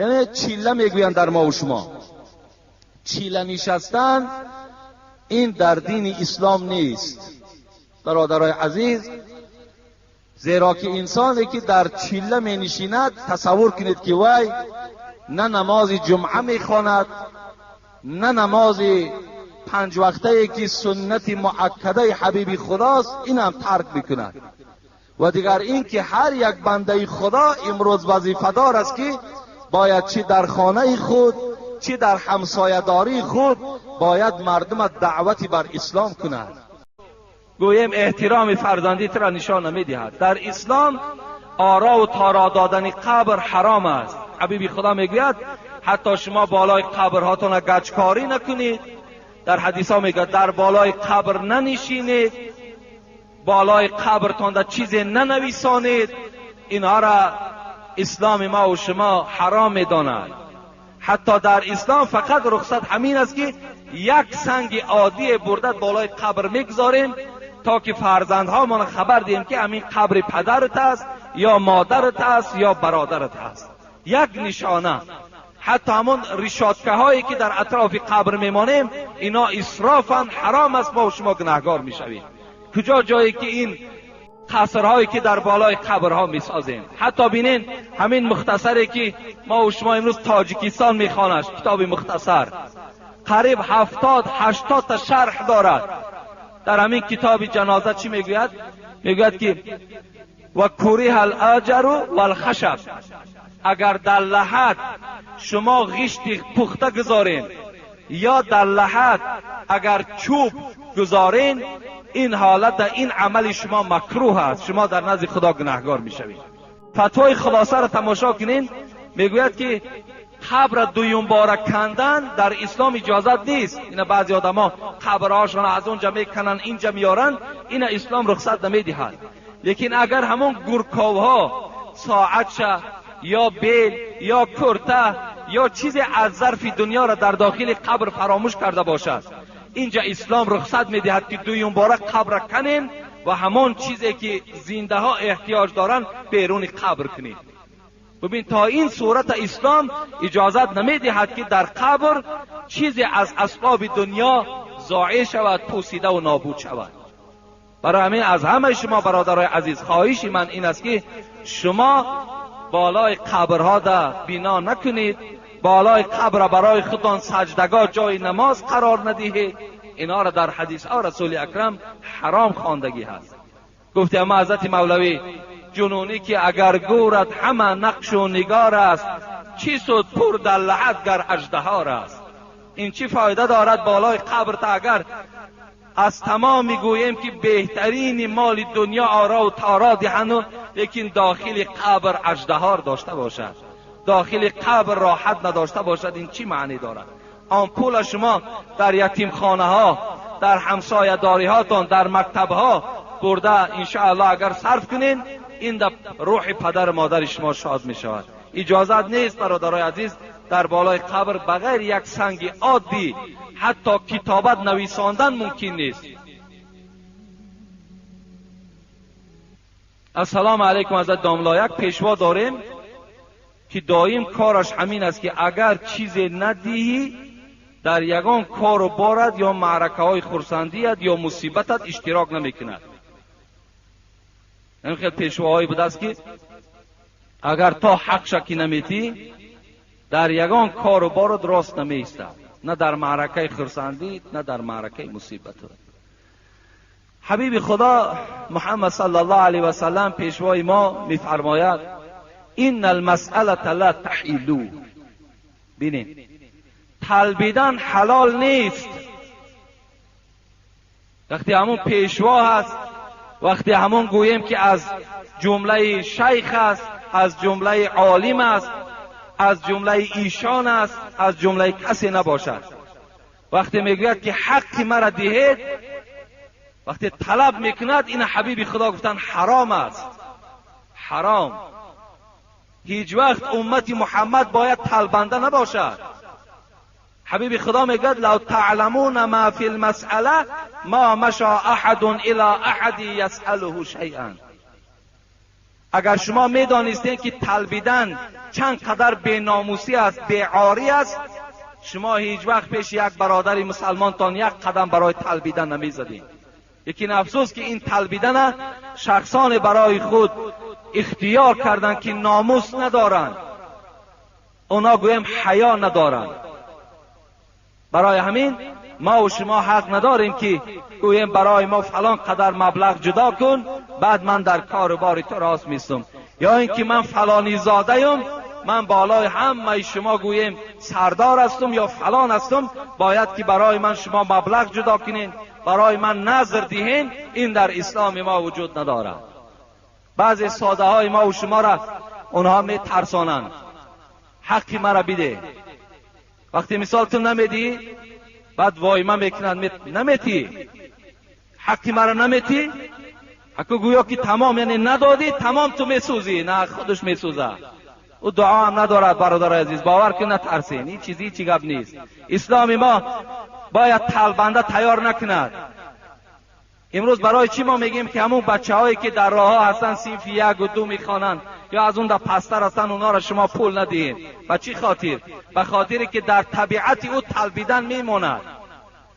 Яъне чилла мегӯянд дар мо ва шумо. Чилла нишастан ин дар дини ислом нест. Бародарои азиз, зеро ки инсоне ки дар чилла менишинад, тасаввур кунед ки вай на намози ҷумъа мехонад, на намози панҷвақтае ки суннати муаккадаи ҳабиби худост, инам тарк мекунад. Ва дигар ин ки ҳар як бандаи худо имрӯз вазифадор аст ки бояд чӣ дар хонаи худ, чӣ дар ҳамсоядории худ бояд мардумат даъвати бар ислом кунад. Гӯем эҳтироми фарзандӣ тура нишон намедиҳад. Дар ислом оро ва торо додани қабр ҳаром аст. Ҳабиби худо мегӯяд ҳатто шумо болои қабрҳотона гачкорӣ накунед. Дар ҳадисҳо мегӯяд дар болои қабр нанишинед, болои қабртонда чизе нанависонед. Инҳоро исломи мо ва шумо ҳаром медонад. Ҳатто дар ислом фақат рухсат ҳамин аст ки як санги оддие бурда болои қабр мегузорем то ки фарзандҳомон хабар диҳем ки ҳамин қабри падарат аст ё модарат аст ё бародарат аст. Як нишона. Ҳатто ҳамон ришоткаҳое ки дар атрофи қабр мемонем, ино исрофан ҳаром аст, мо шумо гунаҳгор мешавем. Куҷо ҷое ки ин қасрҳое ки дар болои қабрҳо месозем. Ҳатто бинен ҳамин мухтасаре ки мо ва шумо имрӯз Тоҷикистон мехонаш, китоби мухтасар қариб 70-80 та шарҳ дорад. Дар ҳамин китоби ҷаноза чӣ мегӯяд? Мегӯяд ки ва куриҳа алаҷару валхашаб, агар дар лаҳад шумо ғишти пухта гузорен ё дар лаҳад агар чӯб гузорен, ин ҳолат ин амали шумо макруҳ аст, шумо дар назди худо гунаҳгор мешавед. Фатвои хулосаро тамошо кунед, мегӯяд ки қабр дуюмбора кандан дар ислом иҷозат нест. Ина баъзе одамо қабрҳошонро аз онҷа мекананд, инҷа меоранд, ина ислом рухсат намедиҳад. Лекин агар ҳамон гурковҳо соатша ё бел ё курта ё чизе аз зарфи дунёро дар дохили қабр фаромӯш карда бошад, инҷа ислом рухсат медиҳад ки дуюмбора қабра канем ва ҳамон чизе ки зиндаҳо эҳтиёҷ доранд беруни қабр кунем. Бибин, то ин сурата ислом иҷозат намедиҳад ки дар қабр чизе аз асбоби дунё зоеъ шавад, пӯсида ва нобуд шавад. Барои ҳамин аз ҳамаи шумо бародарои азиз хоҳиши ман ин аст ки шумо болои қабрҳо да бино накунед, болои қабр барои худтон саҷдагоҳ ҷои намоз қарор надиҳед. Инҳоро дар ҳадисҳо расули акрам ҳаром хондагӣ ҳаст. Гуфти ама ҳазрати мавлавӣ ҷунунӣ ки агар гӯрат ҳама нақшу нигор аст, чӣ суд пур дар лаҳад гар аждаҳор аст. Ин чӣ фоида дорад болои қабр та агар аз тамом мегӯем ки беҳтарини моли дунё оро ва таро диҳанд, лекин дохили қабр аждаҳор дошта бошад, дохили қабр роҳат надошта бошад, ин чӣ маънӣ дорад? Он пула шумо дар ятимхонаҳо, дар ҳамсоядориҳотон, дар мактабҳо бурда иншоаллоҳ агар сарф кунед, ин дар рӯҳи падару модари шумо шод мешавад. Иҷозат нест бародарои азиз дар болои қабр ба ғайри як санги оддӣ ҳатто китобат нависондан мумкин нест. Ассалому алайкум ҳазрат домло, як пешво дорем ки доим кораш ҳамин аст ки агар чизе надиҳӣ дар ягон кору борат ё маъракаҳои хурсандият ё мусибатат иштирок намекунад. Ин хел пешвоҳое будааст ки агар то ҳақша ки наметӣ дар ягон кору борат рост намеистад, на дар маъракаи хурсандӣ, на дар маъракаи мусибат. Ҳабиби худо Муҳаммад саллаллоҳу алайҳи васаллам пешвои мо мефармояд: инна алмасъалата ла таҳилу. Бинед, талбидан ҳалол нест. Вақте ҳамон пешво ҳаст, вақте ҳамон гӯем ки аз ҷумлаи шайх аст, аз ҷумлаи олим аст, аз ҷумлаи ишон аст, аз ҷумлаи касе набошад. Вақте мегӯяд ки ҳаққи маро диҳед, вақте талаб мекунад, ина ҳабиби худо гуфтанд ҳаром аст. Ҳаром. Ҳеҷ вақт уммати Муҳаммад бояд талбанда набошад. Ҳабиби худо мегӯяд лав таъламуна ма фи лмасъала ма маша аҳадун ила аҳади ясъалуҳу шайъан. Агар шумо медонистед ки талбидан чанд қадар беномусӣ аст, беорӣ аст, шумо ҳеҷ вақт пеши як бародари мусалмонтон як қадам барои талбидан намезадед. Лекин афсӯс ки ин талбидана шахсоне барои худ ихтиёр карданд ки номус надоранд, اونا گویم حیا ندارند. برای همین ما و شما حق نداریم که گویم برای ما فلان قدر مبلغ جدا کن بعد من در کار و بار تو راست میستم، یا اینکه من فلانی زاده ام، من بالای همه شما گویم سردار هستم یا فلان هستم، باید که برای من شما مبلغ جدا کنین، برای من نظر دهین. این در اسلام ما وجود ندارد. بعضی ساده های ما و شما را اونها می ترسانند، حقی مرا بده. وقتی مثال تو نمیدی بعد وایمه میکنند، نمیتی حقی مرا نمیتی، حقو گویا که تمام، یعنی ندادی تمام تو میسوزی، نه خودش میسوزه. او دعا هم ندارد. برادر عزیز باور کن نترسین، این چیزی چی گپ نیست. اسلام ما باید تلبنده تیار نکند. امروز برای چی ما میگیم که همون بچه هایی که در راه ها هستن صنف 1 و 2 میخوانند یا از اون در پستر هستن اونا را شما پول ندهید؟ به چی خاطر؟ به خاطر که در طبیعت او تلبیدن میماند.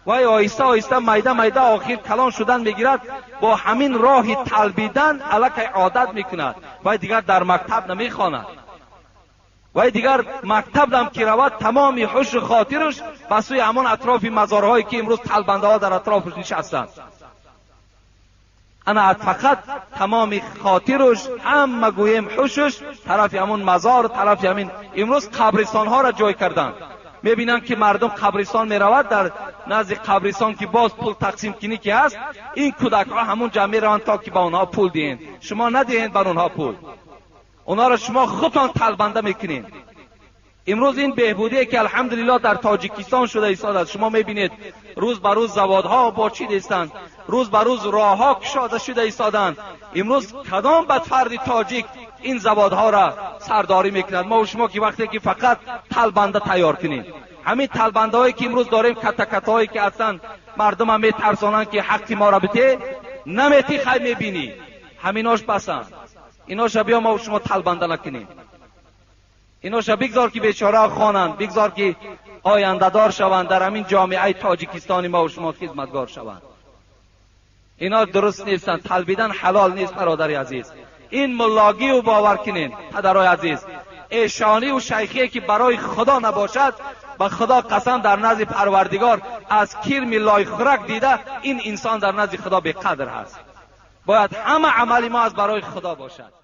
وای آهسته آهسته میده میده آخر کلان شدن میگیرد، با همین راه تلبیدن الکی عادت میکند. وای دیگر در مکتب نمیخواند، وای دیگر مکتب هم که رود تمام هوش و خاطرش به سوی همان اطراف مزارهایی که امروز تلبنده ها در اطرافش نشستند. انا فقط تمام خاطرش همه گویم هوشش طرف همون مزار، طرف همین. امروز قبرستان ها را جای کردند، میبینن که مردم قبرستان میرود، در نزد قبرستان که باز پول تقسیم کنی که هست، این کودک ها همون جمع میروند تا که به آنها پول دهین. شما ندهین بر آنها پول، اونا را شما خودتان تلبنده میکنین. امروز این بهبودی که الحمدلله در تاجیکستان شده ایستاد است، شما میبینید روز به روز زوادها باچیده ایستند، روز به روز راهها کشاده شده ایستادند. امروز کدام بدفرد تاجیک این زوادها را سرداری میکند؟ ما و شما که وقتی که فقط تلبنده تیار کنیم، همین تلبنده هایی که امروز داریم، کتکت هایی که هستند، مردم هم میترسانند که حق ما را بده، نمیتی خی میبینی، همیناش بسند. ایناش بیا ما و شما تلبنده نکنیم، ایناش بگذار که بیچاره خوانند، بگذار که آینده دار شوند، در همین جامعه تاجیکستانی ما و شما خدمتگار شوند. اینا درست نیستند، تلبیدن حلال نیست برادر عزیز. این ملاگی و باور کنین پدرای عزیز، ایشانی و شیخی که برای خدا نباشد، به خدا قسم در نزد پروردگار از کرم لای خورک دیده این انسان در نزد خدا بی قدر هست. باید همه عمل ما از برای خدا باشد.